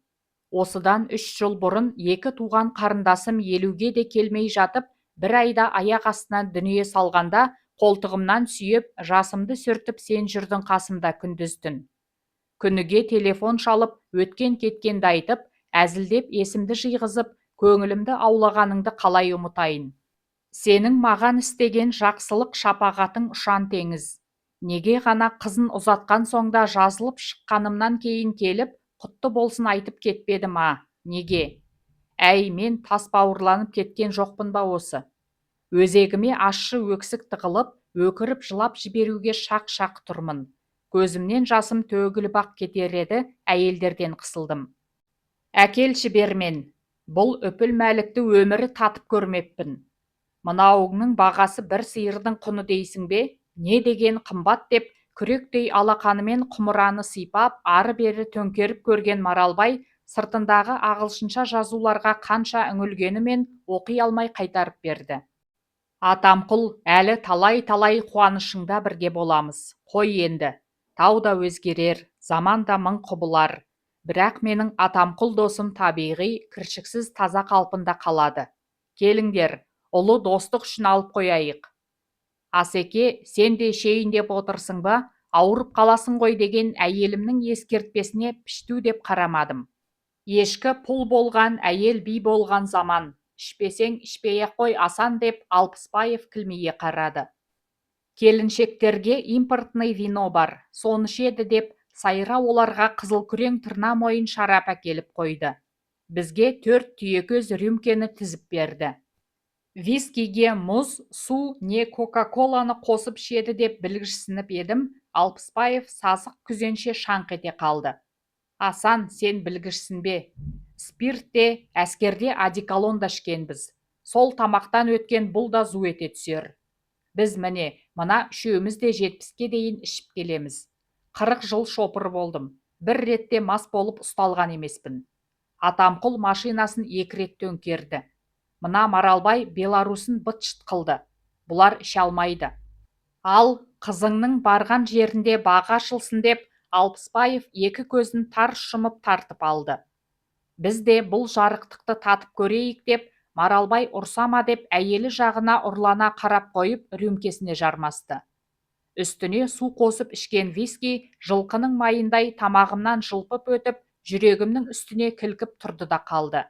Осыдан 3 жыл бұрын екі туған қарындасым 50-ге де келмей жатып, бір айда аяқ астынан дүние салғанда қолтығымнан сүйеп, жасымды сүртіп сен жүрдің қасымда күндіз-түн. Күніге телефон шалып, өткен-кеткенді айтып, әзілдеп есімді жиғызып, көңілімді аулағаныңды қалай ұмытайын? Сенің маған істеген жақсылық шапағатың ұшан-теңіз. Неге ғана қызын ұзатқан соң да жазылып шыққанымнан кейін келіп, құтты болсын айтып кетпедім, а, неге? Әй, мен тасбауырланып кеткен жоқпын ба осы? Өзегіме ащы өксік тығылып, өкіріп жылап жіберуге шақ-шақ тұрмын. Көзімнен жасым төгіліп-ақ кетер еді, әйелдерден қысылдым. Әкелші бермен, бұл үпіл-мәлікті өмірі татып көрмеппін. Мынауыңның бағасы бір сиырдың құны дейсің бе? Не деген қымбат, деп күректей алақанымен құмыраны сипап, ары-бері төңкеріп көрген Маралбай сыртындағы ағылшынша жазуларға қанша үңілгенімен оқи алмай қайтарып берді. Атамқұл, әлі талай-талай қуанышыңда бірге боламыз. Қой енді. Тау да өзгерер, заман да мың құбылар. Бірақ менің Атамқұл досым табиғи, кіршіксіз таза қалпында қалады. Келіңдер, ұлы достық үшін алып қояйық. Асеке, сен де ішейін деп отырсың ба, ауырып қаласың ғой, деген әйелімнің ескертпесіне пішту деп қарамадым. Ешкі пұл болған, әйел би болған заман. Ішпесең, ішпей-ақ қой, Асан, деп Алпысбаев кілмие қарады. Келіншектерге импортный вино бар, соны ішеді, деп Сайра оларға қызылкүрең тырна мойын шарап әкеліп қойды. Бізге төрт түйекөз рюмкені тізіп берді. Вискиге мұз, су не кока-коланы қосып ішеді деп білгішсініп едім, Алпысбаев сасық күзенше шаңқ ете қалды. Асан, сен білгішсінбе. Спирт те, әскерде одеколон да ішкенбіз. Сол тамақтан өткен бұл да зу ете түсер. Біз, міне, мына үшеуміз де 70-ке дейін ішіп келеміз. 40 жыл шопыр болдым. Бір ретте мас болып ұсталған емеспін. Атамқұл машинасын екі рет төңкерді. Мына Маралбай «Беларусін» быт-шыт қылды. Бұлар іше алмайды. Ал, қызыңның барған жерінде бағы ашылсын деп Алпысбаев екі көзін тарс жұмып тартып алды. Біз де бұл жарықтықты татып көрейік деп Маралбай ұрса ма деп әйелі жағына ұрлана қарап қойып рюмкесіне жармасты. Үстіне су қосып ішкен виски жылқының майындай тамағымнан жылпып өтіп, жүрегімнің үстіне кілкіп тұрды да қалды.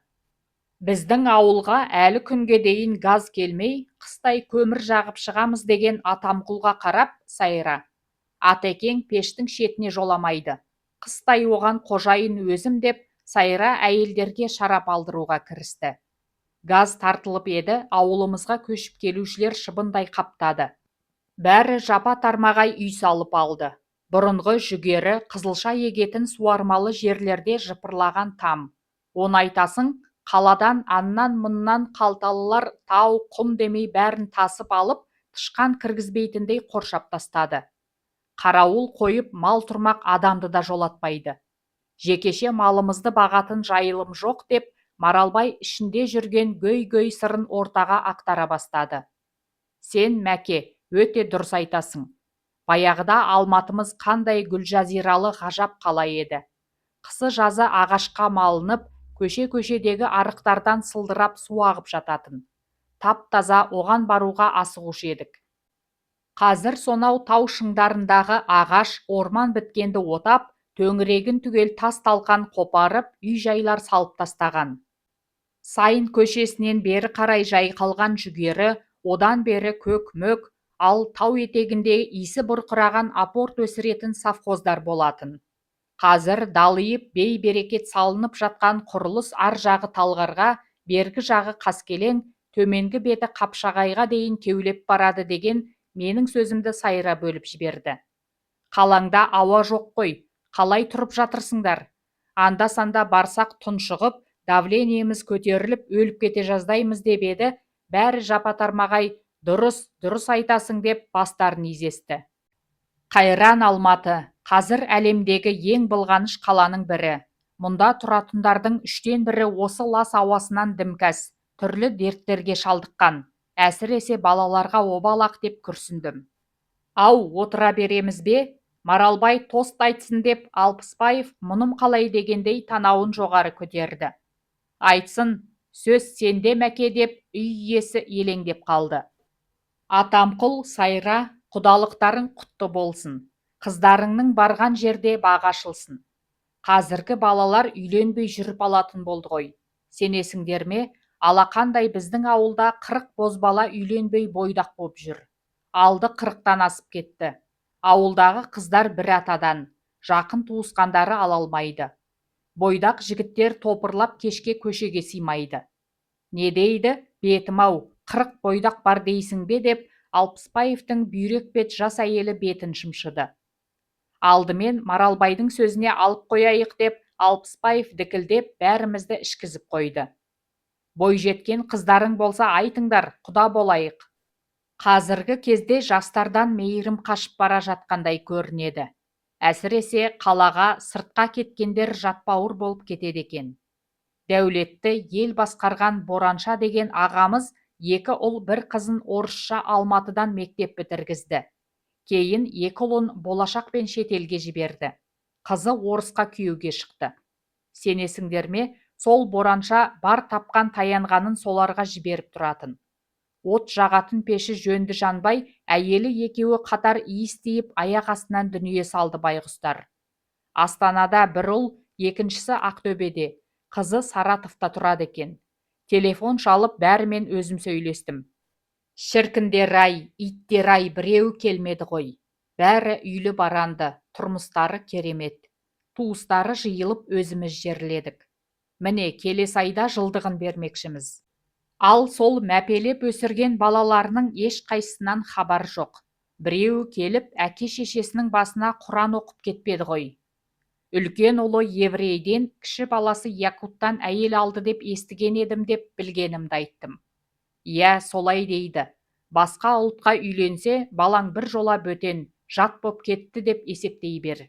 Біздің ауылға әлі күнге дейін газ келмей, қыстай көмір жағып шығамыз деген Атамқұлға қарап, Сайра: «Атекең пештің шетіне жоламайды, қыстай оған қожайын өзім», – деп Сайра әйелдерге шарап алдыруға кірісті. Газ тартылып еді, ауылымызға көшіп келушілер шыбындай қаптады. Бәрі жапа-тармағай үй салып алды. Бұрынғы жүгері, қызылша егетін суармалы жерлерде жыпырлаған там. Оны айтасың, қаладан аннан-мұннан қалталылар тау, құм демей бәрін тасып алып, тышқан кіргізбейтіндей қоршап тастады. Қарауыл қойып, мал тұрмақ адамды да жолатпайды. Жекеше малымызды бағатын жайылым жоқ, деп Маралбай ішінде жүрген гөй-гөй сырын ортаға ақтара бастады. Сен, Мәке, өте дұрыс айтасың. Баяғыда Алматымыз қандай гүлжазиралы ғажап қала еді. Қысы-жазы ағашқа малынып, көше-көшедегі арықтардан сылдырап су ағып жататын. Тап-таза оған баруға асығушы едік. Қазір сонау тау шыңдарындағы ағаш, орман біткенді отап, төңірегін түгел тас-талқан қопарып, үй-жайлар салып тастаған. Сайын көшесінен бері қарай жайқалған жүгері, одан бері көк-мөк, ал тау етегінде иісі бұрқыраған апорт өсіретін совхоздар болатын. Қазір далиып бей-берекет салынып жатқан құрылыс ар жағы Талғарға, бергі жағы Қаскелең, төменгі беті Қапшағайға дейін кеулеп барады деген менің сөзімді Сайра бөліп жіберді. Қалаңда ауа жоқ қой, қалай тұрып жатырсыңдар? Анда-санда барсақ тұншығып, давлениеміз көтеріліп, өліп кете жаздаймыз деп еді, бәрі жапа-тармағай дұрыс, дұрыс айтасың деп бастарын изесті. Қайран Алматы, қазір әлемдегі ең былғаныш қаланың бірі. Мұнда тұратындардың үштен бірі осы лас ауасынан дімкәс, түрлі дерттерге шалдыққан. Әсіресе балаларға обал-ақ деп күрсіндім. Ау, отыра береміз бе? Маралбай тост айтсын деп Алпысбаев мұным қалай дегендей танауын жоғары көтерді. Айтсын, сөз сенде Мәке деп үй иесі елеңдеп қалды. Атамқұл, Сайра, құдалықтарың құтты болсын. Қыздарыңның барған жерде бағы ашылсын. Қазіргі балалар үйленбей жүріп алатын болды ғой. Сенесіңдер ме, алақандай біздің ауылда 40 бозбала үйленбей бойдақ боп жүр. Алды 40-тан асып кетті. Ауылдағы қыздар бір атадан, жақын туысқандары ала алмайды. Бойдақ жігіттер топырлап кешке көшеге сыймайды. Не дейді, бетім-ау, 40 бойдақ бар дейсің бе деп Алпысбаевтың бүйрек бет жас әйелі бетін шымшыды. Алдымен Маралбайдың сөзіне алып қояйық деп Алпысбаев дікілдеп бәрімізді ішкізіп қойды. Бойжеткен қыздарың болса айтыңдар, құда болайық. Қазіргі кезде жастардан мейірім қашып бара жатқандай көрінеді. Әсіресе қалаға, сыртқа кеткендер жатбауыр болып кетеді екен. Дәулетті ел басқарған Боранша деген ағамыз екі ұл бір қызын орысша Алматыдан мектеп бітіргізді. Кейін екі ұлын болашақпен шетелге жіберді. Қызы орысқа күйеуге шықты. Сенесіңдер ме, сол Боранша бар тапқан таянғанын соларға жіберіп тұратын. От жағатын пеші жөнді жанбай, әйелі екеуі қатар иіс тиіп аяқ астынан дүние салды байғұстар. Астанада бір ұл, екіншісі Ақтөбеде, қызы Саратовта тұрады екен. Телефон шалып бәрімен өзім сөйлестім. Шіркіндер-ай, иттер-ай біреуі келмеді ғой. Бәрі үйлі баранды, тұрмыстары керемет. Туыстары жиылып өзіміз жерледік. Міне, келесі айда жылдығын бермекшіміз. Ал сол мәпелеп өсірген балаларының ешқайсысынан хабар жоқ. Біреуі келіп әке-шешесінің басына құран оқып кетпеді ғой. Үлкен ұлы еврейден, кіші баласы якуттан әйел алды деп естіген едім деп білгенімді айттым. Иә, солай дейді. Басқа ұлтқа үйленсе, балаң бір жола бөтен, жат боп кетті деп есептей бер.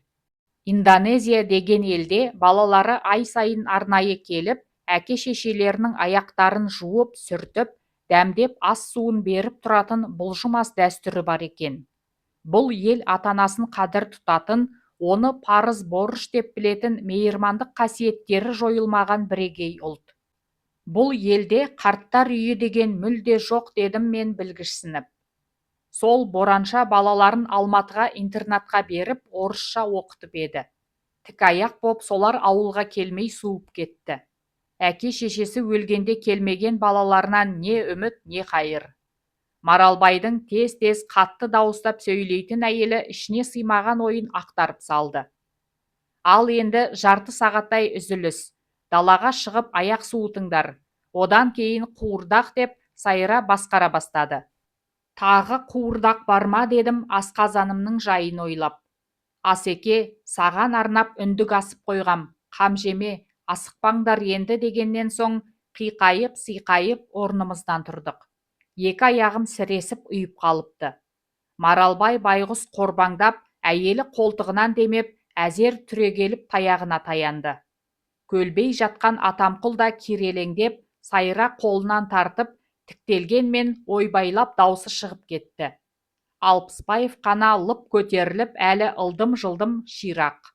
Индонезия деген елде балалары ай сайын арнайы келіп, әке-шешелерінің аяқтарын жуып, сүртіп, дәмдеп ас-суын беріп тұратын бұлжымас дәстүрі бар екен. Бұл ел ата-анасын қадір тұтатын, оны парыз-борыш деп білетін мейірмандық қасиеттері жойылмаған бірегей ұлт. Бұл елде қарттар үйі деген мүлде жоқ дедім мен білгішсініп. Сол Боранша балаларын Алматыға интернатқа беріп, орысша оқытып еді. Тікаяқ боп солар ауылға келмей суып кетті. Әке-шешесі өлгенде келмеген балаларынан не үміт, не қайыр. Маралбайдың тез-тез қатты дауыстап сөйлейтін әйелі ішіне сыймаған ойын ақтарып салды. Ал енді жарты сағаттай үзіліс, далаға шығып аяқ суытыңдар, одан кейін қуырдақ деп Сайра басқара бастады. Тағы қуырдақ бар ма дедім асқазанымның жайын ойлап. Асеке, саған арнап үндік асып қойғам, қам жеме, асықпаңдар енді дегеннен соң қиқайып-сиқайып орнымыздан тұрдық. Екі аяғым сіресіп ұйып қалыпты. Маралбай байғұс қорбаңдап, әйелі қолтығынан демеп, әзер түрегеліп таяғына таянды. Көлбей жатқан Атамқұл да кирелеңдеп, Сайра қолынан тартып, тіктелгенмен ойбайлап даусы шығып кетті. Алпысбаев қана лып көтеріліп, әлі ылдым-жылдым ширақ.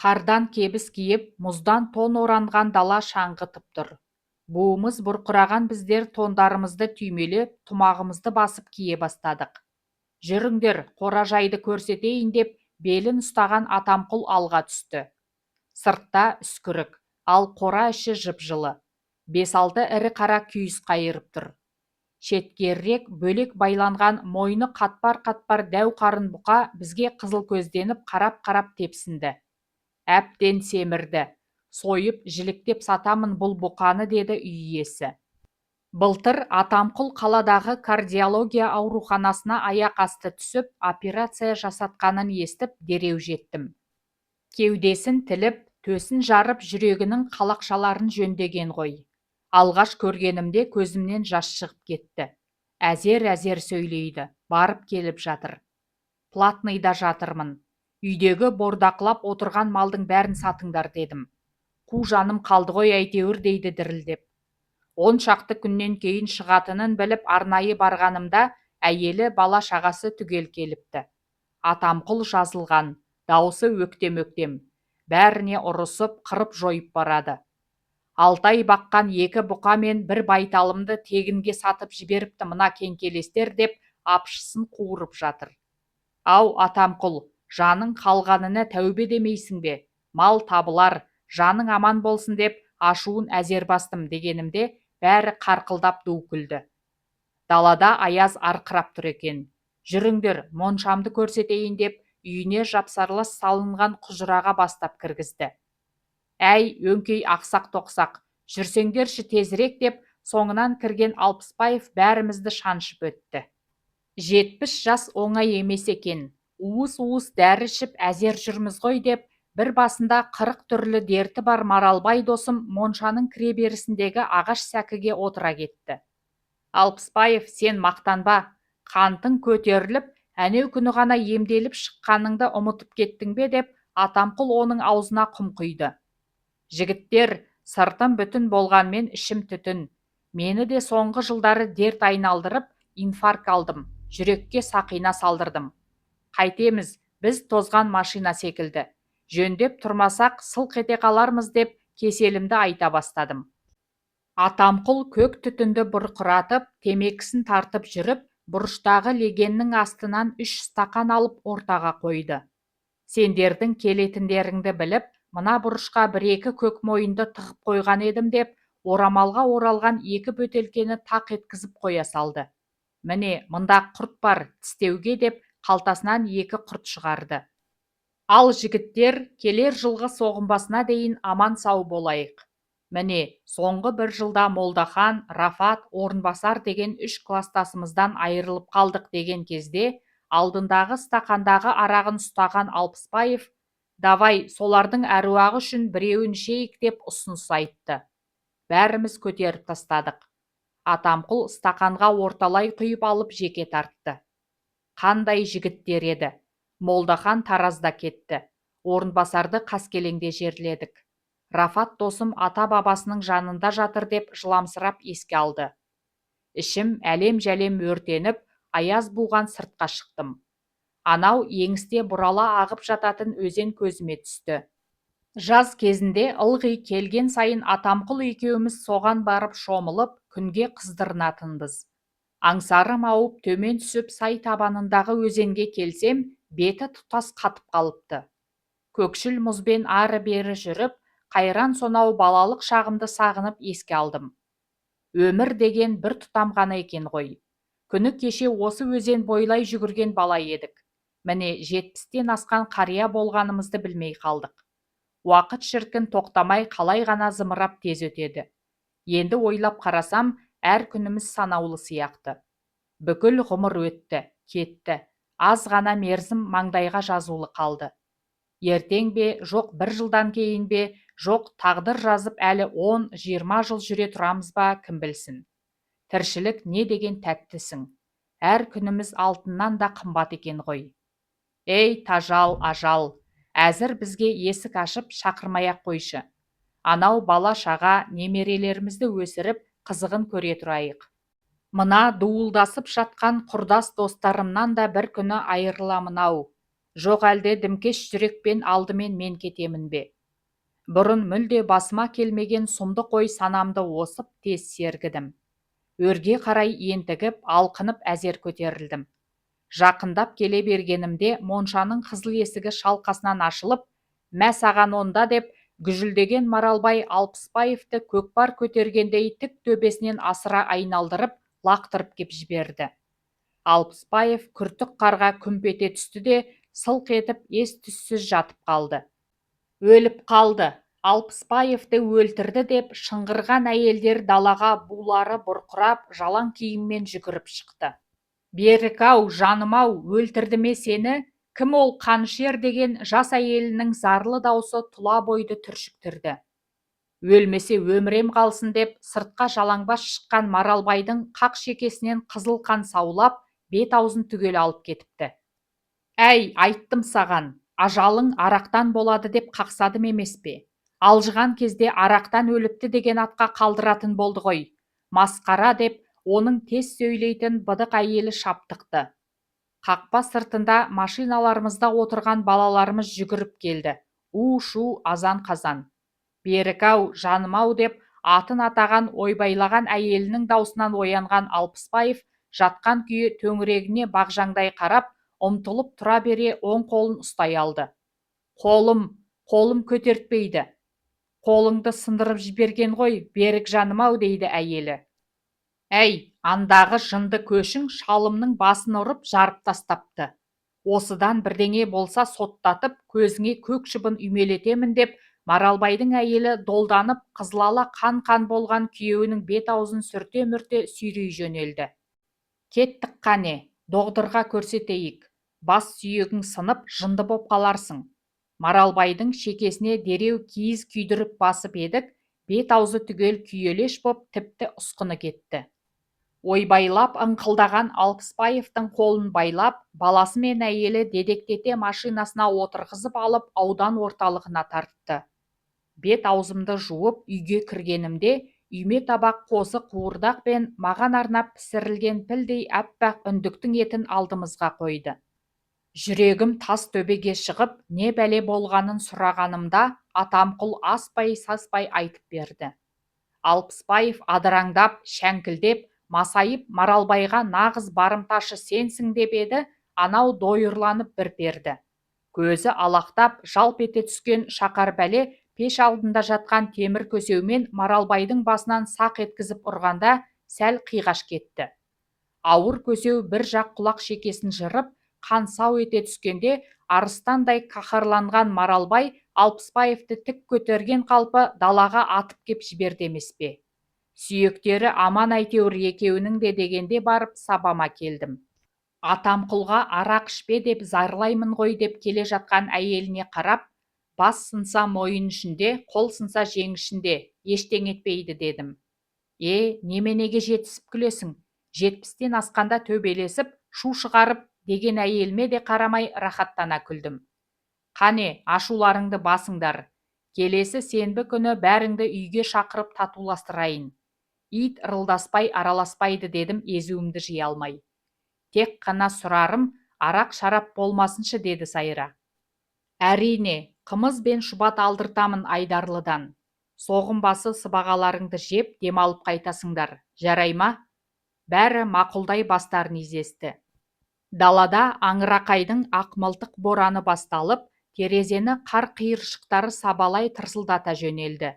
Қардан кебіс киіп, мұздан тон оранған дала шаңғытып тұр. Буымыз бұрқыраған біздер тондарымызды түймелеп, тымағымызды басып кие бастадық. Жүріңдер, қора-жайды көрсетейін деп белін ұстаған Атамқұл алға түсті. Сыртта үскірік, ал қора іші жып-жылы. Бес-алты ірі қара күйіс қайырып тұр. Шеткерірек бөлек байланған мойны қатпар-қатпар дәу қарын бұқа бізге қызылкөзденіп қарап-қарап тепсінді. Әбден семірді. Сойып, жіліктеп сатамын бұл бұқаны деді үй иесі. Былтыр Атамқұл қаладағы кардиология ауруханасына аяқ асты түсіп, операция жасатқанын естіп, дереу жеттім. Кеудесін тіліп, төсін жарып жүрегінің қалақшаларын жөндеген ғой. Алғаш көргенімде көзімнен жас шығып кетті. Әзер-әзер сөйлейді, барып келіп жатыр. Платныйда жатырмын. Үйдегі бордақылап отырған малдың бәрін сатыңдар дедім. Қу жаным қалды ғой әйтеуір дейді дірілдеп. Он шақты күннен кейін шығатынын біліп арнайы барғанымда әйелі бала-шағасы түгел келіпті. Атамқұл жазылған, даусы өктем-өктем. Бәріне ұрысып, қырып-жойып барады. Алты ай баққан екі бұқа мен бір байталымды тегінге сатып жіберіпті мына кеңкелестер деп апшысын қуырып жатыр. Ау, Атамқұл, жаның қалғанына тәубе демейсің бе? Мал табылар, жаның аман болсын деп ашуын әзер бастым дегенімде бәрі қарқылдап ду күлді. Далада аяз арқырап тұр екен. Жүріңдер, моншамды көрсетейін деп үйіне жапсарлас салынған құжыраға бастап кіргізді. Әй, өңкей ақсақ-тоқсақ, жүрсеңдерші тезірек деп соңынан кірген Алпысбаев бәрімізді шаншып өтті. 70 жас оңай емес екен, уыс-уыс дәрі ішіп әзер жүрміз ғой деп, бір басында 40 түрлі дерті бар Маралбай досым моншаның кіреберісіндегі ағаш сәкіге отыра кетті. Алпысбаев, сен мақтанба, қантың көтеріліп, әнеу күні ғана емделіп шыққаныңды ұмытып кеттің бе деп Атамқұл оның аузына құм құйды. Жігіттер, сыртым бүтін болғанмен ішім түтін. Мені де соңғы жылдары дерт айналдырып, инфаркт алдым, жүрекке сақина салдырдым. Қайтеміз, біз тозған машина секілді. Жөндеп тұрмасақ, сылқ ете қалармыз деп кеселімді айта бастадым. Атамқұл көк түтінді бұрқыратып, темекісін тартып жүріп, бұрыштағы легеннің астынан 3 стақан алып ортаға қойды. Сендердің келетіндеріңді біліп, мына бұрышқа бір-екі көк мойынды тығып қойған едім деп, орамалға оралған 2 бөтелкені тақ еткізіп қоя салды. Міне, мында құрт бар, тістеуге деп қалтасынан 2 құрт шығарды. Ал жігіттер, келер жылғы соғымбасына дейін аман-сау болайық. Міне, соңғы бір жылда Молдахан, Рафат, Орынбасар деген 3 кластасымыздан айырылып қалдық деген кезде, алдындағы стақандағы арағын ұстаған Алпысбаев, давай, солардың әруағы үшін біреуін ішейік деп ұсыныс айтты. Бәріміз көтеріп тастадық. Атамқұл стақанға орталай құйып алып жеке тартты. Қандай жігіттер еді. Молдахан Таразда кетті. Орынбасарды Қаскелеңде жерледік. Рафат досым ата-бабасының жанында жатыр деп жыламсырап еске алды. Ішім әлем-жәлем өртеніп, аяз буған сыртқа шықтым. Анау еңісте бұрала ағып жататын өзен көзіме түсті. Жаз кезінде ылғи келген сайын Атамқұл екеуміз соған барып шомылып, күнге қыздырынатынбыз. Аңсарым ауып төмен түсіп сай табанындағы өзенге келсем, беті тұтас қатып қалыпты. Көкшіл мұзбен ары-бері жүріп, қайран сонау балалық шағымды сағынып еске алдым. Өмір деген бір тұтам ғана екен ғой. Күні кеше осы өзен бойлай жүгірген бала едік. Міне, 70-тен асқан қария болғанымызды білмей қалдық. Уақыт шіркін тоқтамай қалай ғана зымырап тез өтеді. Енді ойлап қарасам, әр күніміз санаулы сияқты. Бүкіл ғұмыр өтті, кетті. Аз ғана мерзім маңдайға жазулы қалды. Ертең бе, жоқ бір жылдан кейін бе, жоқ тағдыр жазып әлі 10-20 жыл жүре тұрамыз ба, кім білсін. Тіршілік не деген тәттісің. Әр күніміз алтыннан да қымбат екен ғой. Ей, тажал, ажал, әзір бізге есік ашып шақырмай-ақ қойшы. Анау бала-шаға, немерелерімізді өсіріп, қызығын көре тұрайық. Мына дуылдасып жатқан құрдас-достарымнан да бір күні айырыламын-ау. Жоқ әлде дімкеш жүрекпен алдымен мен кетемін бе? Бұрын мүлде басыма келмеген сұмдық ой санамды осып тез сергідім. Өрге қарай ентігіп, алқынып әзер көтерілдім. Жақындап келе бергенімде моншаның қызыл есігі шалқасынан ашылып, «Мә саған онда» деп гүжілдеген Маралбай Алпысбаевты көкпар көтергендей тік төбесінен асыра айналдырып, лақтырып кеп жіберді. Алпысбаев күртік қарға күмп ете түсті де, сылқ етіп ес-түссіз жатып қалды. Өліп қалды, Алпысбаевты өлтірді деп шыңғырған әйелдер далаға булары бұрқырап, жалаң киіммен жүгіріп шықты. Берік-ау, жаным-ау, өлтірді ме сені, кім ол қанішер деген жас әйелінің зарлы даусы тұла бойды түршіктірді. Өлмесе өмірем қалсын деп сыртқа жалаңбас шыққан Маралбайдың қақ шекесінен қызыл қан саулап, бет-аузын түгел алып кетіпті. Әй, айттым саған, ажалың арақтан болады деп қақсадым емес пе? Алжыған кезде арақтан өліпті деген атқа қалдыратын болды ғой. Масқара деп, оның тез сөйлейтін быдық әйелі шаптықты. Қақпа сыртында машиналарымызда отырған балаларымыз жүгіріп келді. У-шу азан-қазан. Берік-ау, жаным-ау деп атын атаған ойбайлаған әйелінің даусынан оянған Алпысбаев жатқан күйі төңірегіне бағжаңдай қарап, ұмтылып тұра бере оң қолын ұстай алды. Қолым, қолым көтертпейді. Қолыңды сындырып жіберген ғой, Берік жаным-ау дейді әйелі. Әй, андағы жынды көшің шалымның басын ұрып жарып тастапты. Осыдан бірдеңе болса соттатып, көзіңе көк шыбын үймелетемін деп Маралбайдың әйелі долданып қызылала қан-қан болған күйеуінің бет-аузын сүрте-мүрте сүйрей жөнелді. Кеттік қане, доғдырға көрсетейік. Бас сүйегің сынып, жынды боп қаларсың. Маралбайдың шекесіне дереу киіз күйдіріп басып едік, бет-аузы түгел күйелеш боп, тіпті ұсқыны кетті. Ойбайлап ыңқылдаған Алпысбаевтың қолын байлап, баласы мен әйелі дедектете машинасына отырғызып алып аудан орталығына тартты. Бет-аузымды жуып үйге кіргенімде үйме табақ қозы қуырдақ пен маған арнап пісірілген пілдей аппақ үндіктің етін алдымызға қойды. Жүрегім тас төбеге шығып, не бәле болғанын сұрағанымда Атамқұл аспай-саспай айтып берді. Алпысбаев адыраңдап, шәңкілдеп, масайып Маралбайға нағыз барымташы сенсің деп еді, анау дойырланып бір перді. Көзі алақтап, жалп ете түскен шақар бәле пеш алдында жатқан темір көсеумен Маралбайдың басынан сақ еткізіп ұрғанда сәл қиғаш кетті. Ауыр көсеу бір жақ құлақ шекесін жырып, қан сау ете түскенде арыстандай қаһарланған Маралбай Алпысбаевты тік көтерген қалпы далаға атып кеп жіберді емес пе? Сүйектері аман әйтеуір екеуінің де дегенде барып сабама келдім. Атамқұлға арақ ішпе деп зарлаймын ғой деп келе жатқан әйеліне қарап, бас сынса мойын ішінде, қол сынса жең ішінде, ештеңе етпейді дедім. Е, неменеге жетісіп күлесің? 70-тен асқанда төбелесіп, шу шығарып деген әйеліме де қарамай рахаттана күлдім. Қане, ашуларыңды басыңдар. Келесі сенбі күні бәріңді үйге шақырып татуластырайын. Ит ырылдаспай араласпайды, дедім езуімді жия алмай. Тек қана сұрарым, арақ-шарап болмасыншы, деді Сайра. Әрине, қымыз бен шұбат алдыртамын Айдарлыдан. Соғым басы сыбағаларыңды жеп, демалып қайтасыңдар, жарай ма? Бәрі мақұлдай бастарын изесті. Далада аңырақайдың ақ мылтық бораны басталып, терезені қар қиыршықтары сабалай тырсылдата жөнелді.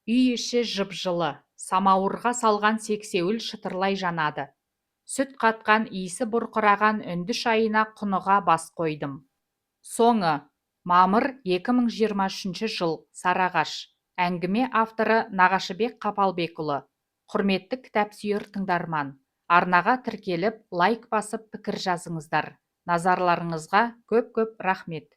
Үй іші жып-жылы, самауырға салған сексеуіл шытырлай жанады. Сүт қатқан иісі бұрқыраған үнді шайына құныға бас қойдым. Соңы. Мамыр 2023 жыл, Сарыағаш. Әңгіме авторы Нағашыбек Қапалбекұлы. Құрметті кітапсүйер тыңдарман, арнаға тіркеліп, лайк басып, пікір жазыңыздар. Назарларыңызға көп көп рахмет!